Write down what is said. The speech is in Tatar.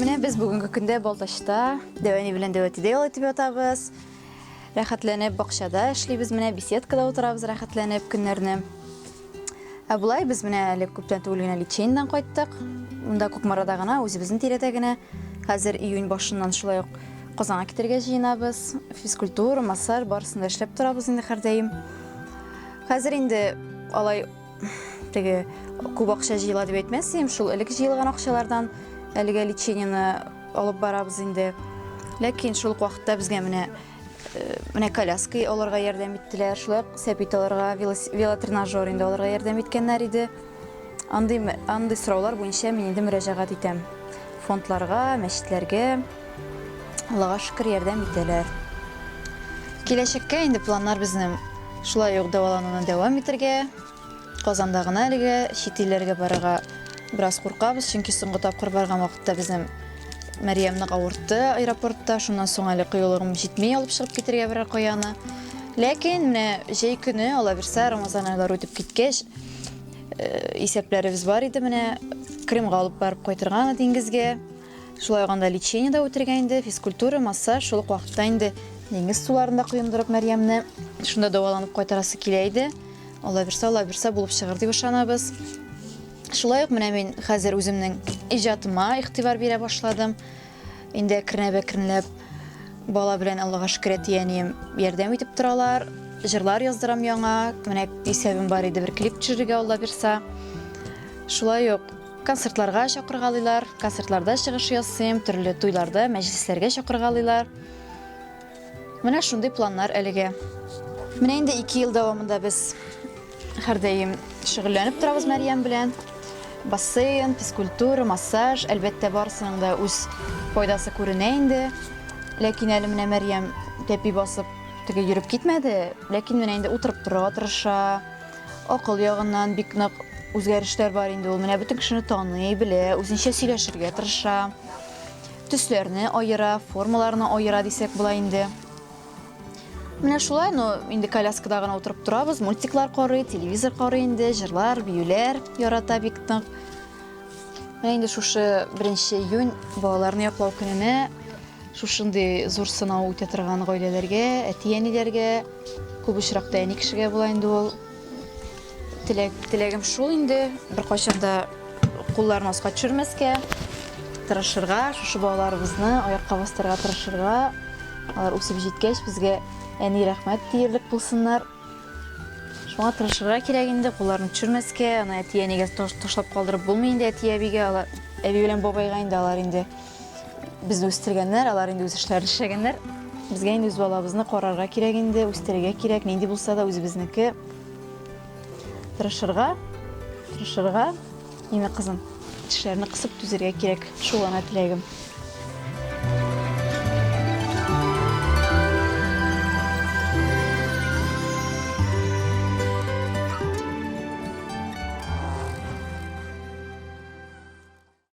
Менә без бүгенге көндә Балтачта Дәвәни белән Дәвәтидә ял итеп ятабыз. Рәхәтләнеп бакчада эшлибез, менә беседкада утырабыз рәхәтләнеп көннәрне. Ә болай без менә әле күптән түгел генә лечениедән кайттык. Монда Кукмарада гына, үзебезнең тирәдә генә. Хәзер июнь башыннан шулай ук Казанга китәргә җыенабыз. Физкультура, массаж барысын да эшләп торабыз инде һәрдаим. Хәзер инде алай теге күп акча җыела дип әйтмәс идем, шул элек җыелган акчалардан әлегә лечениене алып барабыз инде. Ләкин шул ук вакытта безгә менә менә коляска алырга ярдәм иттеләр, шулай ук сәпит алырга, велотренажер инде алырга ярдәм иткәннәр иде. Андый андый сораулар буенча мин инде мөрәҗәгать итәм. Фондларга, мәчетләргә. Аллага шөкер, ярдәм итәләр. Киләчәккә инде планнар безнең шулай ук дәвалануны дәвам итәргә. Казанда гына әлегә, чит илләргә барырга бераз куркабыз, чөнки соңгы тапкыр барган вакытта безнең Мәрьям нык авыртты аэропортта, шуннан соң әле кыюлыгым җитми алып чыгып китергә берәр каяны. Ләкин менә җәй көне, Алла бирсә, Рамазан айлары үтеп киткәч, исәпләребез бар иде менә Крымга алып барып кайтырга аны диңгезгә. Шулай ук анда лечение дә үтергә инде, физкультура, массаж, шул ук вакытта инде диңгез суларында коендырып Мәрьямне шунда дәваланып кайтарасы килә иде. Алла бирсә, Алла бирсә булып чыгыр дип ышанабыз. Шулай ук менә мин хәзер үземнең иҗатыма игътибар бирә башладым. Инде әкренләп-әкренләп бала белән Аллага шөкер әти-әнием ярдәм итеп торалар. Җырлар яздырам яңа. Менә исәбем бар иде бер клип төшерергә Алла бирсә. Шулай ук концертларга чакыргалыйлар, концертларда чыгыш ясыйм, төрле туйларда, мәҗлесләргә чакыргалыйлар. Менә шундый планнар әлегә. Менә инде 2 ел дәвамында без һәрдаим шөгыльләнеп торабыз Мәрьям белән. Бассейн, физкультура, массаж, әлбәттә, барысының да үз файдасы күренә инде. Ләкин әле менә Мәрьям тәпи басып теге йөреп китмәде, ләкин менә инде утырып торырга тырыша. Акыл ягыннан бик нык үзгәрешләр бар инде ул. Менә бөтен кешене таный, белә, үзенчә сөйләшергә тырыша. Төсләрне аера, формаларны аера дисәк була инде. Менә шулай, но инде коляскада гына утырып торабыз, мультиклар карый, телевизор карый инде, җырлар, биюләр ярата бик нык. Менә инде шушы 1 июнь балаларны яклау көненә шушындый зур сынау үтә торган гаиләләргә, әти-әниләргә, күп очракта әни кешегә була инде ул. Теләк, теләгем шул инде, беркайчан да кулларын аска төшермәскә, тырышырга, шушы балаларыбызны аякка бастырырга тырышырга. Алар үсеп җиткәч, безгә әни рәхмәт диярлек булсыннар. Шуңа тырышырга кирәк инде, кулларны төшермәскә, аны әти-әнигә ташлап калдырып булмый инде әти-әбигә, алар әби белән бабайга инде алар инде безне үстергәннәр, алар инде үз эшләрен эшләгәннәр. Безгә инде үз балабызны карарга кирәк инде, үстерергә кирәк, нинди булса да үзебезнеке. Тырышырга, тырышырга, име кызым, тешләрне кысып түзәргә кирәк. Шул гына теләгем.